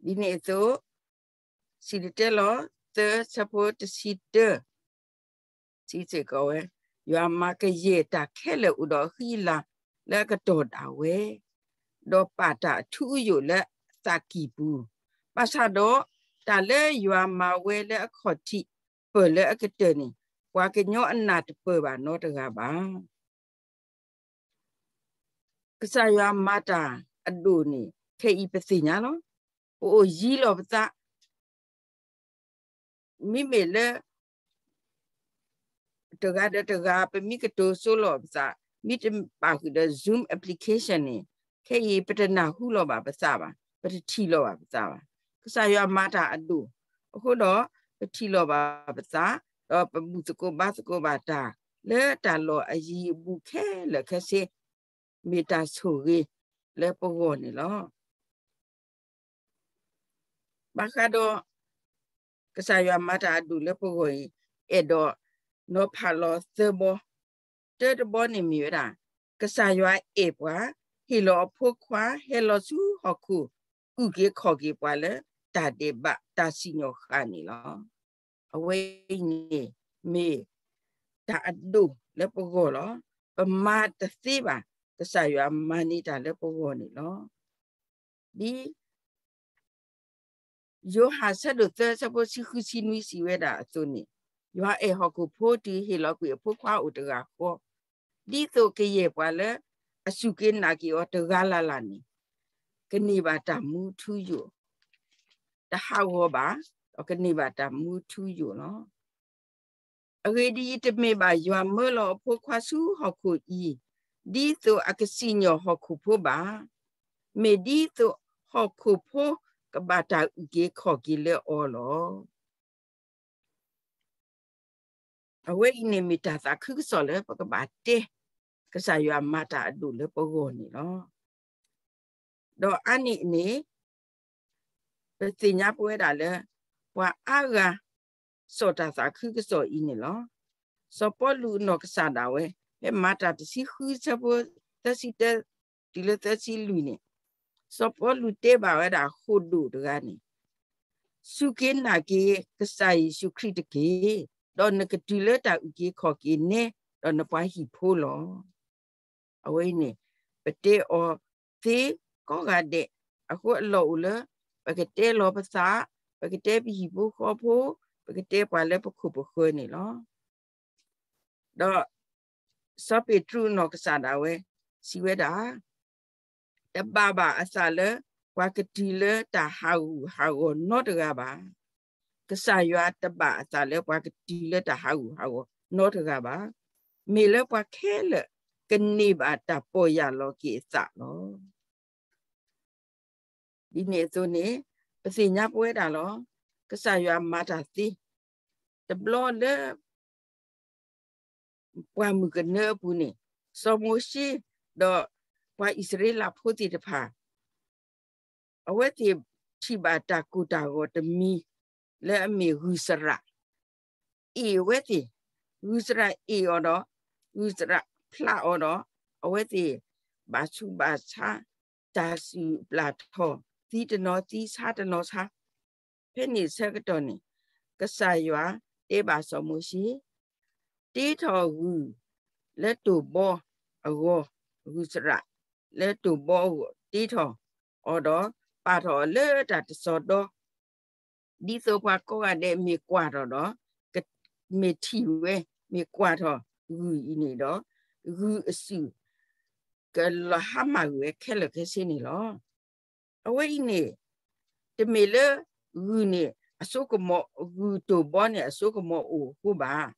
ဒ်န့ၣ်အသိး, စံၣ်တဲၤတဲလီၤ သၢ ဆၢဖိတဆံတၢ, စံးစ့ၢ်ကီးဝဲ, ယွၤမၤကယဲၢ်တၢ်ခဲလၢာ်အိၣ်ဒီးအဃံအလၤလၢအကတီၢ်ဒၣ်ဝဲ, ဒီးပာ်တၢ်အထူအယိာ်လၢအသးကံၢ်ပူၤ, ဘၣ်ဆၣ်ဒီး တၢ်လၢယွၤမၤဝဲလၢအခီၣ်ထံးပၢၢ်လၢအကတၢၢ်န့ၣ်, ပှၤကညီအနၢ်တပၢၢ်ဘၣ်နီတဂၤဘၣ်. ကစၢ်ယွၤမၤတၢ်အဒိၣ်န့ၣ် ခဲအံၤပသ့ၣ်ညါလီၤ. ပအိၣ်ယံၤလီၤပသး, မ့မ့ၢ်လၢ တဂၤဒီးတဂၤ ပမ့ၢ်ကတိၤဆိလီၤပသး, မ့ၢ်တပာ်ဃုာ်ဒီး Zoom application န့ၣ်, ခဲအံၤပတနၢ်ဟူလီၤဘၣ်ပသးဘၣ်, ပတထံၣ်လီၤဘၣ်ပသးဘၣ်. ကစၢ်ယွၤမၤတၢ်အဒိၣ်, အဃိဒီး ပထံၣ်လီၤဘၣ်ပသး, ဒီးပဘူၣ်သကိးဘါသကိးဘၣ်တၢ် လၢတၢ်လီၢ်အယံၤအဘူးခဲလၢာ်ခဲဆ့, မ့ၢ်တၢ်ဆိၣ်ဂ့ၤလၢပဂီၢ်န့ၣ်လီၤ. ဘၣ်ဃးဒီး ကစၢ်ယွၤမၤတၢ်အဒိၣ်လၢပဂီၢ်အံၤ, အဲၣ်ဒိးနီၤဖးလီၤသၢဘီ, တၢတဘီန့ၣ်မ့ၢ်ဝဲဒၣ်, ကစၢ်ယွၤအဲၣ်ပှၤ, ဟ့ၣ်လီၤအဖိခွါ ဟဲလီၤဆူဟီၣ်ခိၣ်, အုၣ်က့ၤခီၣ်က့ၤပှၤလၢတၢ်ဒဲးဘးတၢ်စံၣ်ညီၣ်ဃၣ်န့ၣ်လီၤ. အဝဲအံၤန့ၣ် မ့ၢ်တၢ်အဒိၣ်လၢပဂီၢ်လီၤ. ပမၤတသ့ဘၣ်, ကစၢ်ယွၤမၤန့ၢ်တၢ်လၢပဂီၢ်န့ၣ်လီၤ. ဒ် ယိၤဟၣ်ဆၢဒိၣ်သၢဆၢဖိဆံဃုဆံနွံစံးဝဲဒၣ်အသိးန့ၣ်, ယွၤအဲၣ်ဟီၣ်ခိၣ်ဖိတုၤဟ့ၣ်လီၤကွံာ်အဖိခွါအိၣ်တဂၤဃီ, ဒ်သိးကယဲၢ်ပှၤလၢအစူၢ်က့ၤနာ်က့ၤအီၤတဂၤလၢ်လၢ်န့ၣ်, ကန့ၢ်ဘၣ်တၢ်မူထူယိာ်, တဟးဂီၤဘၣ်, ဒီးကန့ၢ်ဘၣ်တၢ်မူထူယိာ်လီၤ. အဂ့ၢ်ဒ်အံၤ, တမ့ၢ်ဘၣ်ယွၤမၢလီၤအဖိခွါဆူဟီၣ်ခိၣ်အံၤ, ဒ်သိးအကစံၣ်ညီၣ်ဟီၣ်ခိၣ်ဖိဘၣ်, မ့ၢ်ဒ်သိးဟီၣ်ခိၣ်ဖိကဘၣ်တၢ်အုၣ်က့ၤခီၣ်က့ၤလၢအီၤလီၤ. အဝဲအံၤန့ၣ်မ့ၢ်တၢ်သးခုကစီၣ်လၢပကဘၣ်တဲ, ကစၢ်ယွၤမၤတၢ်အဒိၣ်လၢပဂီၢ်န့ၣ်လီၤ. ဒီးအါန့ၢ်န့ၣ် ပသ့ၣ်ညါပဝဲဒၣ်လၢ ပှၤအါဂၤ စိာ်တၢ်သးခုကစီၣ်အံၤန့ၣ်လီၤ. စီၤပီလူးအနီၢ်ကစၢ်ဒၣ်ဝဲ ဖဲမၤတၢ်တဆံဃုဆၢဖိ သၢဆံတၢ တုၤလၢသၢဆံလွံၢ်န့ၣ်, စီၤပီလူးတဲဘၣ်ဝဲဒၣ်ဃိၣ်ဒိၣ်တဂၤန့ၣ်, စူၢ်က့ၤနာ်က့ၤကစၢ်ယ့ၣ်ၡူးခရံာ်တက့ၢ်, ဒီးနကတုၤလၢတၢ်အုၣ်က့ၤခီၣ်က့ၤနဲ ဒီးနပှၤဟံၣ်ဖိလီၤ. အဝဲအံၤန့ၣ် ပတဲအီၤသ့ကိးဂၤဒဲး, အဃိအလီၢ်အိၣ်လၢ ပကတဲလီၤပသး, ပကတဲပဟံၣ်ဖိဃီဖိ, ပကတဲပှၤလၢပခိၣ်ပဃၢၤန့ၣ်လီၤ. ဒီးစီၤပ့းတရူးအနီၢ်ကစၢ်ဒၣ်ဝဲ စံးဝဲဒၣ်, တဘၣ်ဘၣ်အသးလၢ ပှၤကတုၤလၢတၢ်ဟးဂူာ်ဟးဂီၤနီတဂၤဘၣ်. ကစၢ်ယွၤတဘၣ်အသးလၢပှၤကတုၤလၢတၢ်ဟးဂူာ်ဟးဂီၤနီတဂၤဘၣ်. မ့ၢ်လၢပှၤခဲလၢာ်ကန့ၢ်ဘၣ်တၢ်ပီၢ်ယၢ်လီၤက့ၤအသးလီၤ. ဒ်န့ၣ်အသိးန့ၣ် ပသ့ၣ်ညါပဝဲဒၣ်လီၤ. ကစၢ်ယွၤမၤတၢ်သ့ တဘျီလၢ ပှၢ်မုၢ်ကနၢအပူၤန့ၣ်, စီၤမိၤၡ့ ဒီးပှၤအံၣ်စရ့လးဖိသ့ၣ်တဖၣ် အဝဲသ့ၣ်ထံၣ်ဘၣ်တၢ်ကိၢ်တၢ်ဂီၤတမံၤ လၢအမ့ၢ်ဂုၢ်စရး အ့ၣ်အဝဲသ့ၣ်, ဂုၢ်စရးအ့ၣ်အီၤဒီး ဂုၢ်စရးဖျးအီၤဒီး အဝဲသ့ၣ်ဘၣ်ဆူးဘၣ်ဆါ, တၢ်စုၣ်ပျၢ်ထီၣ်, သံတနီၤသံ, ဆါတနီၤဆါ. ဖဲန့ၣ်ဆၢကတီၢ်န့ၣ် ကစၢ်ယွၤတဲဘၣ်စီၤမိၤၡ့, တ့ထီၣ်ဂုၢ်လၢတိၢ်ဘီအဂီၢ်, ဂုၢ်စရးလၢတိၢ်ဘီအဂီၢ်, တ့ထီၣ်အီၤဒီး ပာ်ထီၣ်အီၤလၢတၢ်တစီၤဒီ, ဒ်သိးပှၤကိးဂၤဒဲးမ့ၢ်ကွၢ်ထီၣ်ဒီး မ့ၢ်ထံၣ်ဝဲ, မ့ၢ်ကွၢ်ထီၣ်ဂုၢ်အံၤန့ၣ်ဒီး ဂုၢ်အစုၣ် ကလီၤဟါမၢ်ကွံာ်ဝဲခဲလၢာ်ခဲဆ့န့ၣ်လီၤ. အဝဲအံၤန့ၣ် တမ့ၢ်လၢဂုၢ်န့ၣ်အစိကမီၤ, ဂုၢ်တိၢ်ဘီန့ၣ်အစိကမီၤအိၣ်အဃိဘၣ်.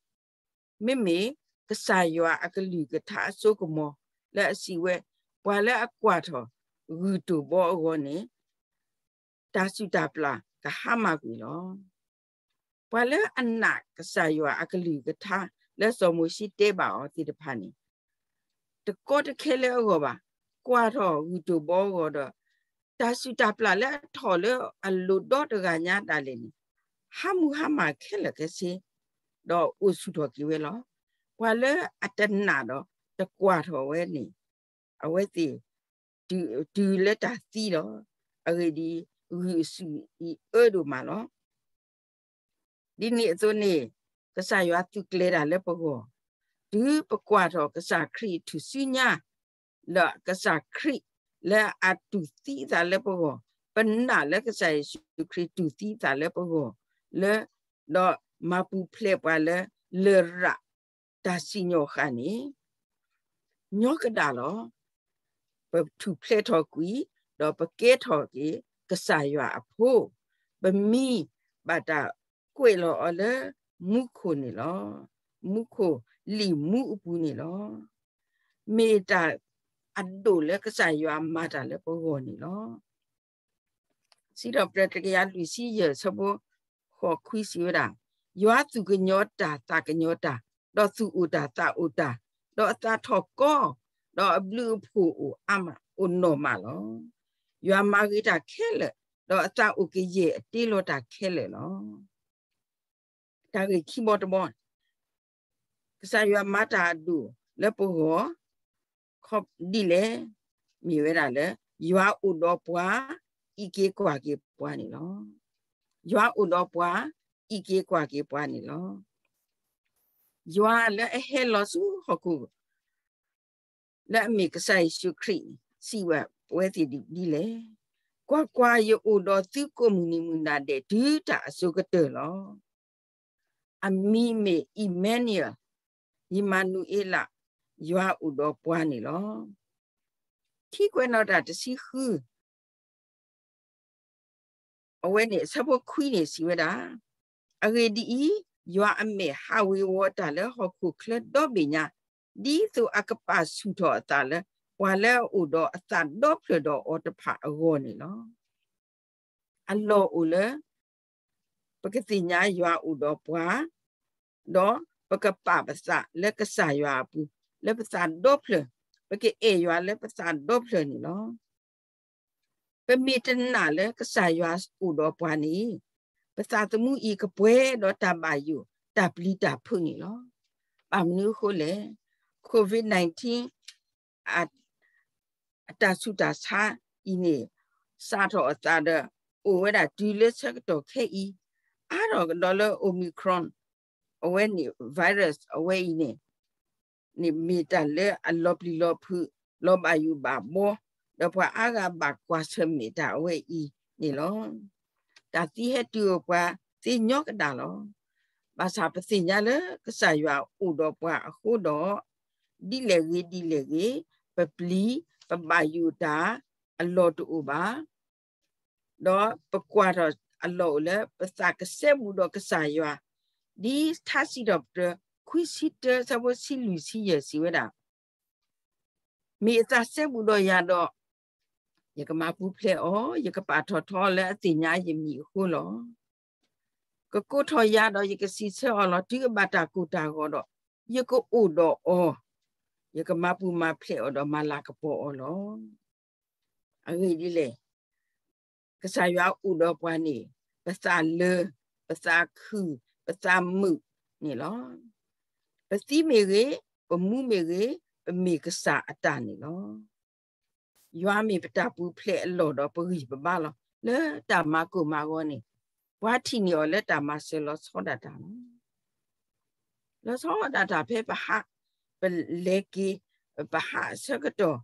မ့မ့ၢ်ကစၢ်ယွၤအကလုၢ်ကထါအစိကမီၤလၢအစံးဝဲ, ပှၤလၢအကွၢ်ထီၣ်ဂုၢ်တိၢ်ဘီအဂီၢ်န့ၣ် တၢ်စုၣ်တၢ်ပျၢ်ကဟါမၢ်ကွံာ်လီၤ. ပှၤလၢအနာ်ကစၢ်ယွၤအကလုၢ်ကထါလၢစီၤမိၤၡ့တဲဘၣ်အီၤသ့ၣ်တဖၣ်န့ၣ် တကီတခဲလၢအဂီၢ်ဘၣ်, ကွၢ်ထီၣ်ဂုၢ်တိၢ်ဘီအဂီၢ်ဒီး တၢ်စုၣ်တၢ်ပျၢ်လၢအထီၣ်လၢအလိၤဒီတဂၤညါဒၣ်လဲာ်န့ၣ် ဟါမၢ်ဟါမၢ်ခဲလၢာ်ခဲဆ့ ဒီးအိၣ်ဆူၣ်ထီၣ်က့ၤဝဲလီၤ. ပှၤလၢအတနာ်ဒီးတကွၢ်ထီၣ်ဝဲန့ၣ် အဝဲသ့ၣ် တုၤလၢတၢ်သံလီၤ. အဂ့ၢ်ဒ်အံၤ, ဂုာ်အစုအံၤအၢဒိၣ်မးလီၤ. ဒ်န့ၣ်အသိးန့ၣ် ကစၢ်ယွၤသုးကျဲၤတၢ်လၢပဂီၢ်, တုၤပကွၢ်ထီၣ်ကစၢ်ခရံာ်အထူၣ်စုညါ ဒီးကစၢ်ခရံာ်လၢအတူၢ်သံအသးလၢပဂီၢ်, ပနာ်လၢကစၢ်ယ့ၣ်ၡူးခရံာ်တူၢ်သံအသးလၢပဂီၢ်, လၢ ဒီးမၤပူၤဖျဲးပှၤလၢ လရာ်တၢ်စံၣ်ညီၣ်ဃာ်န့ၣ် ညီကဒၣ်လီၤ. ပထူၣ်ဖျဲးထီၣ်ကွံာ် ဒီးပကဲထီၣ်က့ၤ ကစၢ်ယွၤအဖိ, ပမံဘၣ်တၢ်ကွဲးလီၤအီၤလၢ မူခိၣ်န့ၣ်လီၤ. မူခိၣ်လံာ်မူအပူၤန့ၣ်လီၤ. မ့ၢ်တၢ်အဒိၣ်လၢကစၢ်ယွၤမၤတၢ်လၢပဂီၢ်န့ၣ်လီၤ. စံးထီၣ်ပတြၢၤတကယၤလွံၢ်ဆံယဲၢ် ဆၢဖိဃိးခွံစံးဝဲဒၣ်, ယွၤသူၣ်ကညီၤတၢ်သးကညီၤတၢ်, ဒီးသူၣ်အိၣ်တၢ်သးအိၣ်တၢ်, ဒီးအသးထီၣ်ကီ, ဒီးအဘျုးအဖှိၣ်အိၣ်အါမး အိၣ်နီၢ်မးလီၤ. ယွၤမၤဂ့ၤတၢ်ခဲလၢာ်, ဒီးအသးအိၣ်ကယဲၢ်အတ့လီၤတၢ်ခဲလၢာ်လီၤ. တၢ်ဂ့ၢ်ခံဘီတဘီ, ကစၢ်ယွၤမၤတၢ်အဒိၣ်လၢပဂီၢ် ဒ်လဲၣ်, မ့ၢ်ဝဲဒၣ်လၢ ယွၤအိၣ်ဒီးပှၤ အံးက့ၤကွၢ်က့ၤပှၤန့ၣ်လီၤ. ယွၤအိၣ်ဒီးပှၤ အံးက့ၤကွၢ်က့ၤပှၤန့ၣ်လီၤ. ယွၤလၢအဟဲလီၤဆူဟီၣ်ခိၣ် လၢအမ့ၢ်ကစၢ်ယ့ၣ်ၡူးခရံာ် စံးဝဲပဝဲသ့ၣ်ဒ်လဲၣ်, ကွၢ်ကွၢ်, ယအိၣ်ဒီးသုကိးမုၢ်နံၤမုၢ်နၤဒဲး တုၤတၢ်အစိၤကတၢၢ်လီၤ. အမံၤမ့ၢ် အံၣ်မဲနူၤအ့လး, ယမၤနူၤအ့လး, ယွၤအိၣ်ဒီးပှၤန့ၣ်လီၤ. ခံကွဲးနီၣ်တၢ်တဆံဃု အဝဲန့ၣ် အဆၢဖိခွံန့ၣ် စံးဝဲဒၣ်, အဂ့ၢ်ဒ်အံၤ, ယွၤအမဲာ်ဟးဝ့ၤဝီၤတၢ်လၢဟီၣ်ခိၣ်ချၢဒီဘ့ၣ်ညါ, ဒ်သိးအကပာ်ဆူၣ်ထီၣ်အသးလၢ ပှၤလၢအအိၣ်ဒီးအသးဒီဖျၢၣ်ဒီးအီၤတဖၣ်အဂီၢ်န့ၣ်လီၤ. အလီၢ်အိၣ်လၢ ပကသ့ၣ်ညါယွၤအိၣ်ဒီးပှၤ, ဒီးပကပာ်ပသးလၢကစၢ်ယွၤအပူၤ လၢပသးဒီဖျၢၣ်, ပကအဲၣ်ယွၤလၢပသးဒီဖျၢၣ်န့ၣ်လီၤ. ပမ့ၢ်တနာ်လၢကစၢ်ယွၤအိၣ်ဒီးပှၤန့ၣ်, ပသးသမူအံၤကပှဲၤဒီးတၢ်ဘၣ်ယိၣ် တၢ်ပျံၤတၢ်ဖုးန့ၣ်လီၤ. ဘၣ်မနုၤအဃိလဲၣ်, COVID nineteen အတၢ်ဆူးတၢ်ဆါအံၤန့ၣ် စးထီၣ်အသးဒီး အိၣ်ဝဲဒၣ်တုၤလၢဆၢကတီၢ်ခဲအံၤ, အါထီၣ်ကဒီးလၢ Omicron အဝဲန့ၣ် virus အဝဲအံၤန့ၣ် န့ၣ်မ့ၢ်တၢ်လၢအလီၤပျံၤလီၤဖုး, လီၤဘၣ်ယိၣ်ဘၣ်ဘီ, ဒီးပှၤအါဂၤဘၣ်ကွၢ်ဆၢၣ်မဲာ်တၢ်အဝဲအံၤန့ၣ်လီၤ. တၢ်သံဟဲတုၤအိၣ်ပှၤသ့ညီကဒၣ်လီၤ. ဘၣ်ဆၣ်ပသ့ၣ်ညါလၢကစၢ်ယွၤအိၣ်ဒီးပှၤအဃိဒီး, ဒ်လဲၣ်ဂ့ၤဒ်လဲၣ်ဂ့ၤ, ပပျံၤပဘၣ်ယိၣ်တၢ်အလီၢ်တအိၣ်ဘၣ်. ဒီးပကွၢ်ထီၣ်အလီၢ်အိၣ်လၢ ပသးကစဲဘူးဒီးကစၢ်ယွၤ, ဒ်ထါစံးထီၣ်ပတြၢၤ ခွံဆံတၢ ဆၢဖိဆံလွံၢ်ဆံယဲၢ် စံးဝဲဒၣ်, မ့ၢ်အသးစဲဘူးဒီးယၤဒီး, ယကမၤပူၤဖျဲးအီၤ, ယကပာ်ထီၣ်ထီလၢအသ့ၣ်ညါယမံၤအဃိလီၤ. ကကိးထီၣ်ယၤဒီးယကစံးဆၢအီၤလီၤ. တုၤအဘၣ်တၢ်ကိၢ်တၢ်ဂီၤဒီး, ယကအိၣ်ဒီးအီၤ, ယကမၤပူၤမၤဖျဲးအီၤဒီးမၤလၤကပီၤအီၤလီၤ. အဂ့ၢ်ဒ်လဲၣ်, ကစၢ်ယွၤအိၣ်ဒီးပှၤန့ၣ်, ပသးလၢ, ပသးခုၣ်, ပသးမုာ်န့ၣ်လီၤ. ပသံမ့ၢ်ဂ့ၤ, ပမူမ့ၢ်ဂ့ၤ, ပမ့ၢ်ကစၢ်အတၢ်န့ၣ်လီၤ. ယွၤမ့ၢ်ပတၢ်ပူၤဖျဲးအလီၢ်ဒီးပဂံၢ်ပဘါလီၤ. လၢတၢ်မၤကိၢ်မၤဂီၤန့ၣ်, ပှၤထံၣ်န့ၢ်အီၤလၢတၢ်မၤစၢၤလီၤဆီဒၣ်တၢ်လီၤ. လီၤဆီဒၣ်တၢ်ဖဲပဟး, ပလဲၤက့ၤ, ပဟးအဆၢကတီၢ်,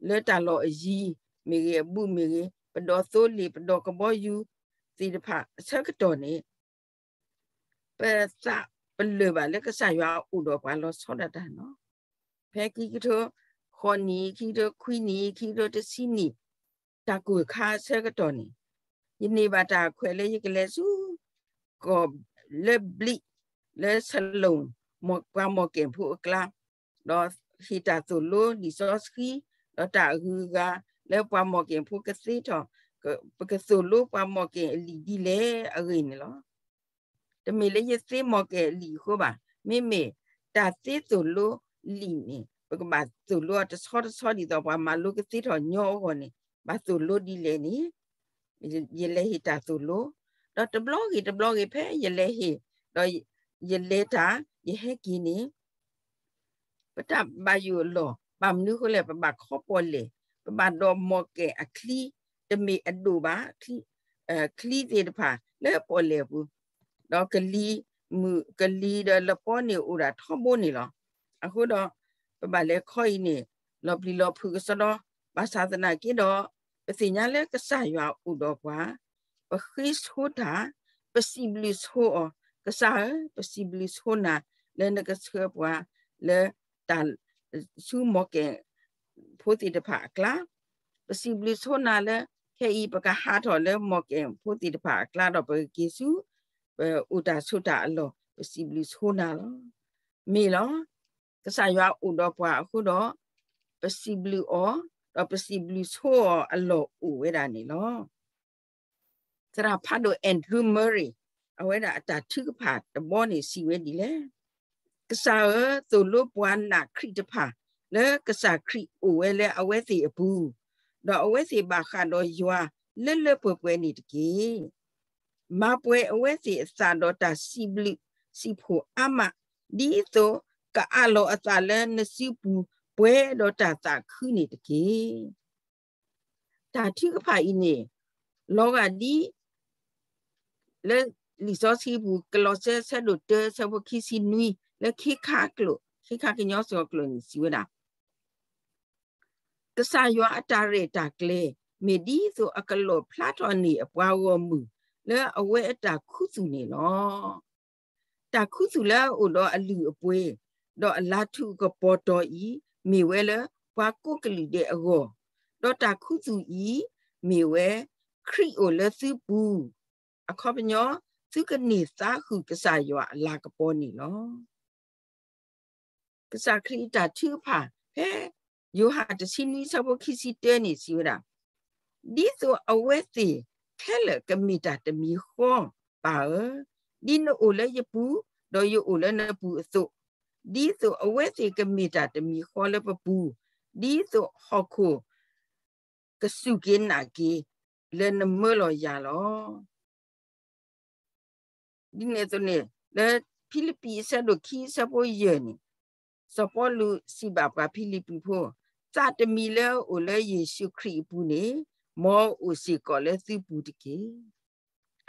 လၢတၢ်လီၢ်အယံၤမ့ၢ်ဂ့ၤ, အဘူးမ့ၢ်ဂ့ၤ, ပဒိးသိလ့ၣ်, ပဒိးကဘီယူၤသ့ၣ်တဖၣ်အဆၢကတီၢ်န့ၣ်, ပသးပလၢၢ်ဘၣ်လၢကစၢ်ယွၤအိၣ်ဒီးပှၤလီၤဆီဒၣ်တၢ်လီၤ. ဖဲခံကထိဃိးနံၣ်, ခံကထိခွံနံၣ်, ခံကထိတဆံနံၣ်, တၢ်ကိၢ်ခါအဆၢကတီၢ်န့ၣ်, ယန့ၢ်ဘၣ်တၢ်ခွဲးလၢယကလဲၤဆူ ကီၢ်လၢဘျံး, လၢစလိၣ်, ပှၤမီၢ်ကဲၣ်ဖိအကျါ, ဒီးဟ့ၣ်တၢ်သိၣ်လိလံာ်စီဆှံ, ဒီးတၢ်အဂုၤအဂၤလၢပှၤမီၢ်ကဲၣ်ဖိကသ့ထီၣ်, ပကသိၣ်လိပှၤမီၢ်ကဲၣ်အလံာ်ဒ်လဲၣ်အဂ့ၢ်န့ၣ်လီၤ. တမ့ၢ်လၢယသ့မီၢ်ကဲၣ်အလံာ်အဃိဘၣ်. မ့မ့ၢ်တၢ်သ့သိၣ်လိလံာ်န့ၣ် ပကဘၣ်သိၣ်လိအီၤတဆီတဆီဒ်သိးပှၤမၤလိကသ့ထီၣ်ညီအဂီၢ်န့ၣ်, ဘၣ်သိၣ်လိဒ်လဲၣ်န့ၣ်, ယလဲၤဟ့ၣ်တၢ်သိၣ်လိ, ဒီးတဘျီဂ့ၤတဘျီဂ့ၤဖဲယလဲၤဟ့ၣ်, ဒီးယလဲၤတၢ်, ယဟဲက့ၤန့ၣ် ပတၢ်ဘၣ်ယိၣ်အလီၢ်, ဘၣ်မနုၤအဃိလဲၣ်, ပဘၣ်ခီပီၣ်လဲၣ်, ပဘၣ်ဒိးမီၢ်ကဲၣ်အချံ, တမ့ၢ်အဒိၣ်ဘၣ်, ချံ, ချံသ့ၣ်တဖၣ်လၢပီၣ်လဲၣ်ပူၤ, ဒီးကလံၤ, မုၢ်ကလံၤဒီးလပီန့ၣ်အိၣ်ဒၣ်ထီဘိန့ၣ်လီၤ. အဃိဒီး ပဘၣ်လဲၤခီအံၤန့ၣ် လီၤပျံၤလီၤဖုးကစီဒီ, ဘၣ်ဆၣ်သနာ်က့ဒီး ပသ့ၣ်ညါလၢကစၢ်ယွၤအိၣ်ဒီးပှၤ, ပဃ့ဆိတၢ်, ပစံးဘျုးဆိအီၤ, ကစၢ်ဧၢ, ပစံးဘျုးဆိနၤလၢနကဆှၢပှၤလၢတၢ်ဆူမီၢ်ကဲၣ်ဖိသ့ၣ်တဖၣ်အကျါ, ပစံးဘျုးဆိနၤလၢ ခဲအံၤပကဟးထီၣ်လၢမီၢ်ကဲၣ်ဖိသ့ၣ်တဖၣ်အကျါဒီး ပကက့ၤဆူ ပအိၣ်တၢ်ဆိးတၢ်အလီၢ်, ပစံးဘျုးဆိနၤလီၤ. မ့ၢ်လီၤ. ကစၢ်ယွၤအိၣ်ဒီးပှၤအဃိဒီး ပစံးဘျုးအီၤ, ဒီးပစံးဘျုးဆိအီၤအလီၢ်အိၣ်ဝဲဒၣ်န့ၣ်လီၤ. သရၣ်ဖးဒိၣ် Andrew Murray အဝဲဒၣ်အတၢ်ထုကဖၣ်တဘီန့ၣ်စံးဝဲဒ်လဲၣ်. ကစၢ်ဧၢ, သိၣ်လိပှၤနာ်ခရံာ်တဖၣ်လၢကစၢ်ခရံာ်အိၣ်ဝဲလၢအဝဲသ့ၣ်အပူၤ, ဒီးအဝဲသ့ၣ်ဘၣ်ဃးဒီးယွၤလၢလၢပှဲၤပှဲၤန့ၣ်တက့ၢ်. မၤပှဲၤအဝဲသ့ၣ်အသးဒီးတၢ်စံးဘျုးစံးဖှိၣ်အါမး, ဒ်သိးကအးလီၤအသးလၢနစုပူၤပှဲၤဒီးတၢ်သးခုန့ၣ်တက့ၢ်. တၢ်ထုကဖၣ်အံၤန့ၣ် လီၤဂာ်ဒ် လၢလံာ်စီဆှံပူၤ ကလီးစဲ ဆၢဒိၣ်တၢ ဆၢဖိခံဆံနွံ လၢခ့ခါကျိာ်, ခ့ခါကညီစှီၤကျိာ်န့ၣ် စံးဝဲဒၣ်, ကစၢ်ယွၤအတၢ်ရဲၣ်တၢ်ကျဲၤ မ့ၢ်ဒ်သိးအကလီၣ်ဖျါထီၣ်န့ၢ်အပှၤဂီၢ်မုၢ် လၢအဝဲအတၢ်ခူသူၣ်န့ၣ်လီၤ. တၢ်ခူသူၣ်လၢအအိၣ်ဒီးအလုၢ်အပှ့ၤ ဒီးအလါထူအကပီၤတီၤအံၤ မ့ၢ်ဝဲလၢပှၤကိးကလုာ်ဒဲးအဂီၢ်, ဒီးတၢ်ခူသူၣ်အံၤ မ့ၢ်ဝဲခရံာ်အိၣ်လၢသုပူၤ, အခီပညီ သုကန့ၢ်သါဃုာ်ကစၢ်ယွၤအလၤကပီၤန့ၣ်လီၤ. ကစၢ်ခရံာ်အတၢ်ထုကဖၣ် ဖဲယိၤဟၣ်တဆံနွံ ဆၢဖိခံဆံတၢန့ၣ် စံးဝဲဒၣ်, ဒ်သိးအဝဲသ့ၣ်ခဲလၢာ်ကမ့ၢ်တၢ်တမံၤဃီ, ပၢ်ဧၢ, ဒ်နအိၣ်လၢယပူၤ, ဒီးယအိၣ်လၢနပူၤအသိး, ဒ်သိးအဝဲသ့ၣ်ကမ့ၢ်တၢ်တမံၤဃီလၢပပူၤ, ဒ်သိးဟီၣ်ခိၣ်ကစူၢ်က့ၤနာ်က့ၤ လၢနမၢလီၤယၤလီၤ. ဒ်န့ၣ်အသိးန့ၣ် လၢဖံလံးပံးအဆၢဒိၣ်ခံ အဆၢဖိယဲၢ်န့ၣ်, စီၤပီလူးစံးဘၣ်ပှၤဖံလံးပံးဖိ, သးတမံၤလၢအအိၣ်လၢယ့ၣ်ၡူးခရံာ်အပူၤန့ၣ်, မ်အအိၣ်စ့ၢ်ကီးလၢသုပူၤတက့ၢ်.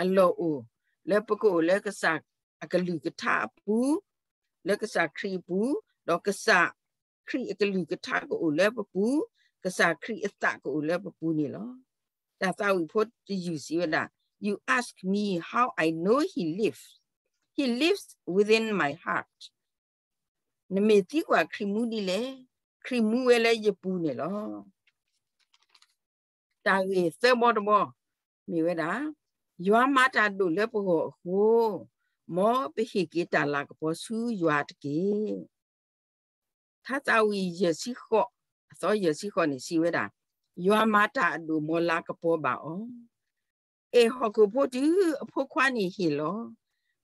အလီၢ်အိၣ်လၢပကအိၣ်လၢကစၢ်အကလုၢ်ကထါအပူၤ, လၢကစၢ်ခရံာ်အပူၤ, ဒီးကစၢ်ခရံာ်အကလုၢ်ကထါကအိၣ်လၢပပူၤ, ကစၢ်ခရံာ်အသးကအိၣ်လၢပပူၤန့ၣ်လီၤ. တၢ်သးဝံၣ်ဖိတယုၢ်စံးဝဲဒၣ်, You ask me how I know he lives. He lives within my heart. နမ့ၢ်သံကွၢ်ခရံာ်မူဒ်လဲၣ်, ခရံာ်မူဝဲလၢယပူၤန့ၣ်လီၤ. တၢ်ဂ့ၢ်သၢဘီတဘီ မ့ၢ်ဝဲဒၣ်, ယွၤမၤတၢ်ဒိၣ်လၢပဂီၢ်အဃိ, မ်ပဟ့ၣ်က့ၤတၢ်လၤကပီၤဆူယွၤတက့ၢ်. ထါသးဝံၣ်ယဲၢ်ဆံဃိး, အသီယဲၢ်ဆံဃိးန့ၣ် စံးဝဲဒၣ်, ယွၤမၤတၢ်အဒိၣ် မ်လၤကပီၤဘၣ်အီၤ. အဲၣ်ဟီၣ်ခိၣ်ဖိတုၤအဖိခွါန့ၣ်ဟ့ၣ်လီၤ. ခရံာ်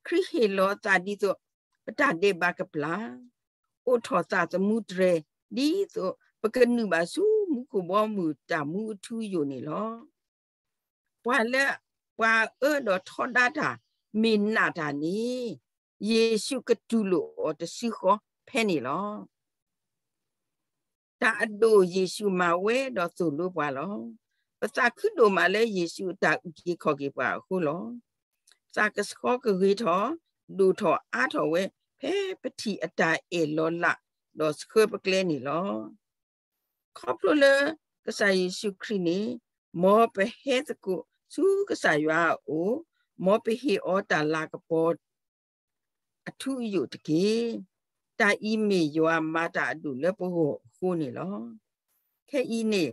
ဟ့ၣ်လီၤအသးဒ်သိး ပတၢ်ဒဲးဘးကပျၢ်, အိးထီၣ်သးသမူတြဲၤ, ဒ်သိးပကနုာ်ဘၣ်ဆူမူခိၣ်ဘီမုၢ်တၢ်မူအထူအယိာ်န့ၣ်လီၤ. ပှၤလၢပှၤအၢဒီးထီဒါတၢ် မ့ၢ်နာ်တၢ်န့ၣ်, ယ့ၣ်ၡူးကတူၢ်လိာ်အီၤတစုဃီဖဲန့ၣ်လီၤ. တၢ်အဒိၣ်ယ့ၣ်ၡူးမၤဝဲဒီးသိၣ်လိပှၤလီၤ. ပသးခုဒိၣ်မးလၢယ့ၣ်ၡူးအတၢ်အုၣ်က့ၤခီၣ်က့ၤပှၤအဃိလီၤ. သးကဆှီကဂ့ၤထီၣ်, ဒိၣ်ထီၣ်အါထီၣ်ဝဲ ဖဲပထံၣ်အတၢ်အဲၣ်လီၤလး ဒီးဆှၢပကျဲန့ၣ်လီၤ. ခီဖျိလၢကစၢ်ယ့ၣ်ၡူးခရံာ်န့ၣ်, မ်ပဟဲသကိးဆူကစၢ်ယွၤအအိၣ်, မ်ပဟ့ၣ်အီၤတၢ်လၤကပီၤ အထူအယိာ်တက့ၢ်. တၢ်အံၤမ့ၢ်ယွၤမၤတၢ်အဒိၣ်လၢပဂီၢ်အဃိန့ၣ်လီၤ. ခဲအံၤန့ၣ်,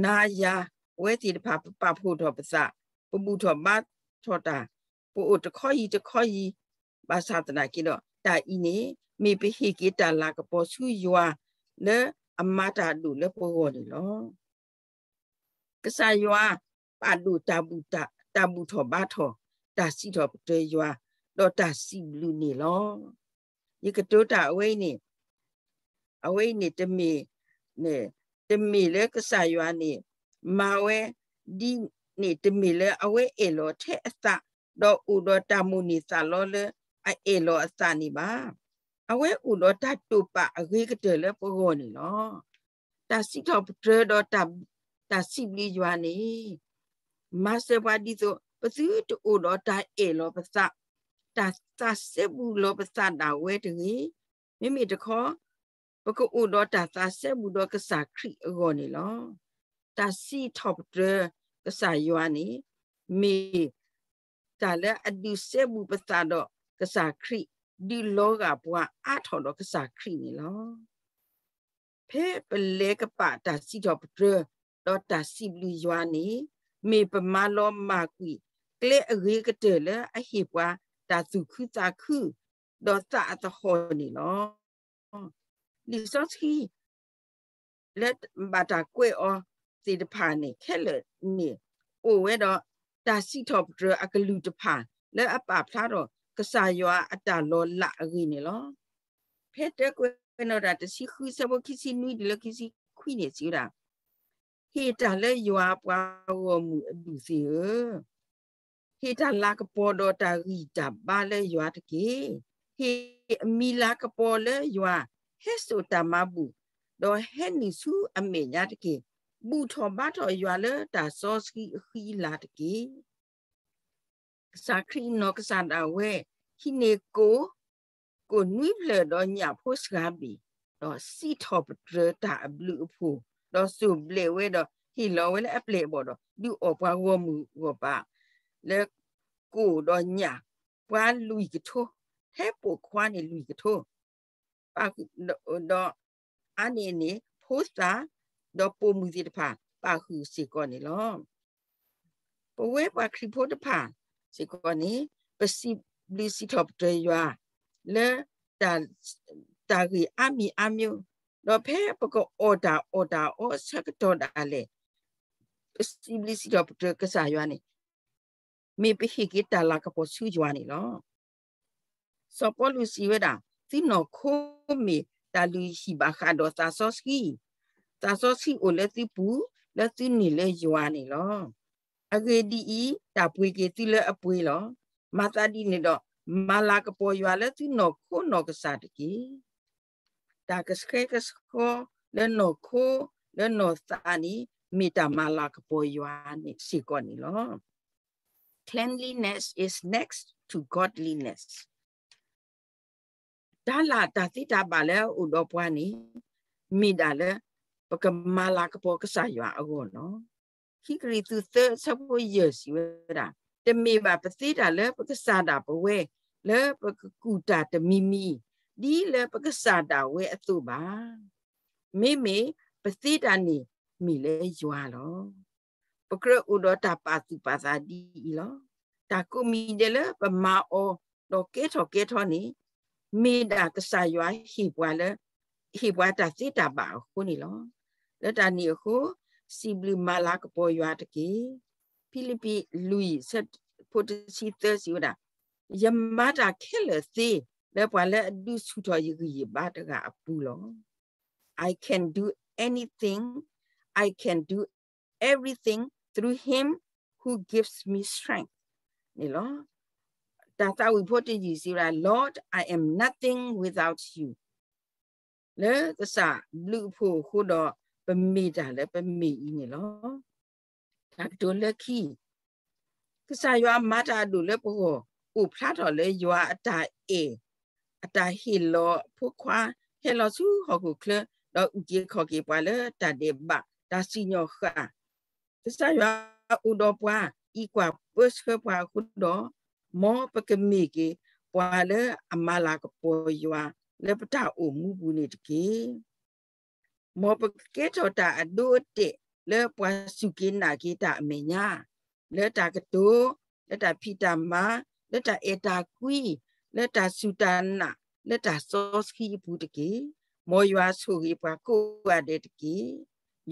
နၤယၤ, အဝဲသ့ၣ်တဖၣ် ပပာ်ဖှိၣ်ထီၣ်ပသး, ပဘူၣ်ထီၣ်ဘါထီၣ်တၢ်, ပအိၣ်တခီယံၤတခီယံၤ, ဘၣ်ဆၣ်သနာ်က့ဒီး တၢ်အံၤန့ၣ် မ့ၢ်ပဟ့ၣ်က့ၤတၢ်လၤကပီၤဆူယွၤ လၢအမၤတၢ်အဒိၣ်လၢပဂီၢ်န့ၣ်လီၤ. ကစၢ်ယွၤ ပာ်ဒိၣ်တၢ်ဘူၣ်ထီၣ်ဘါထီၣ်, တၢ်စံးထီၣ်ပတြၢၤယွၤ, ဒီးတၢ်စံးဘျုးန့ၣ်လီၤ. ယကတိၤတၢ်အဝဲအံၤန့ၣ်, အဝဲအံၤန့ၣ်တမ့ၢ်, တမ့ၢ်လၢကစၢ်ယွၤန့ၣ် မၤဝဲဒ်န့ၣ် တမ့ၢ်လၢအဝဲအဲၣ်လီၤထဲအသး, ဒီးအိၣ်ဒီးတၢ်မိၣ်န့ၢ်သးလီလၢအအဲၣ်လီၤအသးန့ၣ်ဘၣ်. အဝဲအိၣ်ဒီးတၢ်တိာ်ပာ်အဂ့ၤကတၢၢ်လၢပဂီၢ်န့ၣ်လီၤ. တၢ်စံးထီၣ်ပတြၢၤဒီးတၢ်စံးဘျုးယွၤန့ၣ် မၤစၢၤပှၤဒ်သိး ပသုတအိၣ်ဒီးတၢ်အဲၣ်လီၤပသး, တၢ်သးစဲဘူးလီၤပသးဒၣ်ဝဲတဂ့ၤ. မ့မ့ၢ်တခီ ပကအိၣ်ဒီးတၢ်သးစဲဘူးဒီးကစၢ်ခရံာ်အဂီၢ်န့ၣ်လီၤ. တၢ်စံးထီၣ်ပတြၢၤကစၢ်ယွၤန့ၣ် မ့ၢ်တၢ်လၢအဒုးစဲဘူးပသးဒီးကစၢ်ခရံာ်, ဒုးလီၤဂာ်ပှၤအါထီၣ်ဒီးကစၢ်ခရံာ်န့ၣ်လီၤ. ဖဲပလဲၤကပာ်တၢ်စံးထီၣ်ပတြၢၤ ဒီးတၢ်စံးဘျုးယွၤန့ၣ် မ့ၢ်ပမၤလီၤမၢ်ကွံာ်ကျဲအဂ့ၤကတၢၢ်လၢအဟ့ၣ်ပှၤတၢ်သူၣ်ခုသးခု ဒီးသးအသဟီၣ်န့ၣ်လီၤ. လံာ်စီဆှံ လၢဘၣ်တၢ်ကွဲးအီၤသ့ၣ်တဖၣ်န့ၣ် ခဲလၢာ်န့ၣ် အိၣ်ဝဲဒီးတၢ်စံးထီၣ်ပတြၢၤအကလုၢ်တဖၣ် လၢအပာ်ဖျါထီၣ်ကစၢ်ယွၤအတၢ်လီၤလးအဂ့ၢ်န့ၣ်လီၤ. ဖဲတၢကွဲးနီၣ်တၢ်တဆံဃု ဆၢဖိခံဆံနွံတုၤလၢခံဆံခွံန့ၣ်စံးဝဲဒၣ်, ဟ့ၣ်တၢ်လၢယွၤပှၤဂီၢ်မုၢ်အဒူၣ်သ့ၣ်ဧၢ, ဟ့ၣ်တၢ်လၤကပီၤဒီးတၢ်ဂံၢ်တၢ်ဘါလၢယွၤတက့ၢ်. ဟ့ၣ်အမံၤလၤကပီၤလၢယွၤ, ဟဲစိာ်တၢ်မၤဘူၣ်, ဒီးဟဲနုာ်ဆူအမဲာ်ညါတက့ၢ်. ဘူၣ်ထီၣ်ဘါထီၣ်ယွၤလၢတၢ်စီဆှံအဃံအလၤတက့ၢ်. ကစၢ်ခရံာ်နီၢ်ကစၢ်ဒၣ်ဝဲ ဟံးန့ၢ်ကိၣ်, ကိၣ်နွံဖျၢၣ်ဒီးညၣ်ဖိစှၤဘ့ၣ်, ဒီးစံးထီၣ်ပတြၢၤတၢ်အဘျုးအဖှိၣ်, ဒီးစိၢ်ဘျဲးဝဲဒီးဟ့ၣ်လီၤဝဲလၢအပျဲၢ်အဘီၣ်ဒီး ဒုးအီၣ်ပှၤဂီၢ်မုၢ်ဂီၢ်ပၤ လၢကိၣ်ဒီးညၣ် ပှၤလွံၢ်ကထိ, ထဲပိာ်ခွါန့ၣ်လွံၢ်ကထိ ဒီးအါန့ၢ်န့ၣ် ဖိသၣ် ဒီးပိာ်မုၣ်သ့ၣ်တဖၣ် ပာ်ဃုာ်စ့ၢ်ကီးန့ၣ်လီၤ. ပဝဲပှၤခရံာ်ဖိတဖၣ်စ့ၢ်ကီးန့ၣ် ပစံးဘျုးစံးထီၣ်ပတြၢၤယွၤ လၢ တၢ်ဂ့ၢ်အါမံၤအါမံၤ, ဒီးဖဲပကအီၣ်တၢ်အီၣ်တၢ်အီအဆၢကတီၢ်ဒၣ်လဲာ် ပစံးဘျုးစံးထီၣ်ပတြၢၤကစၢ်ယွၤန့ၣ် မ့ၢ်ပဟ့ၣ်က့ၤတၢ်လၤကပီၤဆူယွၤန့ၣ်လီၤ. စီၤပီလူးစံးဝဲဒၣ်, သုနီၢ်ခိမ့ၢ်တၢ်လုၢ်ဟံၣ်ဘၣ်ဃးဒီးသးစီဆှံ, သးစီဆှံအိၣ်လၢသုပူၤ, လၢသုန့ၢ်လၢယွၤန့ၣ်လီၤ. အဂ့ၢ်ဒ်အံၤ, တၢ်ပှ့ၤက့ၤသုလၢအပှ့ၤလီၤ. မၤသးဒ်န့ၣ်ဒီး မၤလၤကပီၤယွၤလၢသုနီၢ်ခိနီၢ်ကစၢ်တက့ၢ်. တၢ်ကဆှဲကဆှီလၢနီၢ်ခိလၢနီၢ်သးန့ၣ် မ့ၢ်တၢ်မၤလၤကပီၤယွၤန့ၣ်စ့ၢ်ကီးန့ၣ်လီၤ. Cleanliness is next to godliness. တၢ်လၢတၢ်သ့တၢ်ဘၣ်လၢအအိၣ်ဒီးပှၤန့ၣ် မ့ၢ်ဒၣ်လၢ ပကမၤလၤကပီၤကစၢ်ယွၤအဂီၢ်လီၤ. ခံကရံၣ်သူးသၢ အဆၢဖိယဲၢ်စံးဝဲဒၣ်, တမ့ၢ်ဘၣ်ပသ့တၢ်လၢပကစၢ်ဒၣ်ပဝဲ လၢပကကူၣ်တၢ်တမံၤမံၤ ဒ်လၢပကစၢ်ဒၣ်ဝဲအသိးဘၣ်. မ့မ့ၢ်ပသ့တၢ်န့ၣ်မ့ၢ်လၢယွၤလီၤ. ပကြၢးအိၣ်ဒီးတၢ်ပာ်သူၣ်ပာ်သးဒ်အံၤလီၤ. တၢ်ကိးမံၤဒဲးလၢပမၤအီၤဒီးကဲထီၣ်ကဲထီၣ်န့ၣ် မ့ၢ်ဒၣ်ကစၢ်ယွၤဟ့ၣ်ပှၤလၢ ဟ့ၣ်ပှၤတၢ်သ့တၢ်ဘၣ်အဃိန့ၣ်လီၤ. လၢတၢ်န့ၣ်အဃိ စံးဘျုးမၤလၤကပီၤယွၤတက့ၢ်. ဖံလံးပံးလွံၢ် ဆၢဖိတဆံသၢစံးဝဲဒၣ်, ယမၤတၢ်ခဲလၢာ်သ့ လၢပှၤလၢအဒုးဆူၣ်ထီၣ်ယဂံၢ်ယဘါတဂၤအပူၤလီၤ. I can do anything, I can do everything through him who gives me strength န့ၣ်လီၤ. တၢ်သးဝံၣ်ဖိတယုၢ်စံးဝဲဒၣ်, Lord, I am nothing without you. လၢကစၢ်ဘျုးအဖှိၣ်အဃိဒီး ပမ့ၢ်တၢ်လၢပမ့ၢ်အံၤန့ၣ်လီၤ. တၢ်ကတိၤလၢခံ ကစၢ်ယွၤမၤတၢ်အဒိၣ်လၢပဂီၢ် အိၣ်ဖျါထီၣ်လၢယွၤအတၢ်အဲၣ်, အတၢ်ဟ့ၣ်လီၤအဖိခွါ ဟဲလီၤဆူဟီၣ်ခိၣ်ချၢ ဒီးအုၣ်က့ၤခီၣ်က့ၤပှၤလၢတၢ်ဒဲးဘး တၢ်စံၣ်ညီၣ်ဃာ် ကစၢ်ယွၤအိၣ်ဒီးပှၤ အံးကွၢ်ပၢဆှၢပှၤအဃိဒီး, မ်ပကမ့ၢ်က့ၤပှၤလၢအမၤလၤကပီၤယွၤ လၢပတၢ်အိၣ်မူပူၤန့ၣ်တက့ၢ်. မ်ပကကဲထီၣ်တၢ်အဒိအတဲာ်လၢပှၤစူၢ်က့ၤနာ်က့ၤတၢ်အမဲာ်ညါ, လၢတၢ်ကတိၤ, လၢတၢ်ဖံးတၢ်မၤ, လၢတၢ်အဲၣ်တၢ်ကွံ, လၢတၢ်စူၢ်တၢ်နာ်, လၢတၢ်စီဆှံအပူၤတက့ၢ်. မ်ယွၤဆိၣ်ဂ့ၤပှၤကိးဂၤဒဲးတက့ၢ်.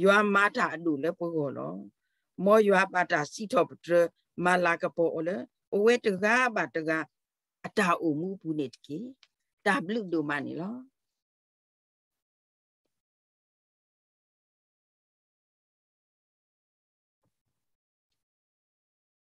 ယွၤမၤတၢ်အဒိၣ်လၢပဂီၢ်လီၤ. မ်ယွၤဘၣ်တၢ်စံးထီၣ်ပတြၢၤ မၤလၤကပီၤအီၤလၢ ပဝဲတဂၤဘၣ်တဂၤ အတၢ်အိၣ်မူအပူၤန့ၣ်တက့ၢ်. တၢ်ဘျုးဒိၣ်မးန့ၣ်လီၤ.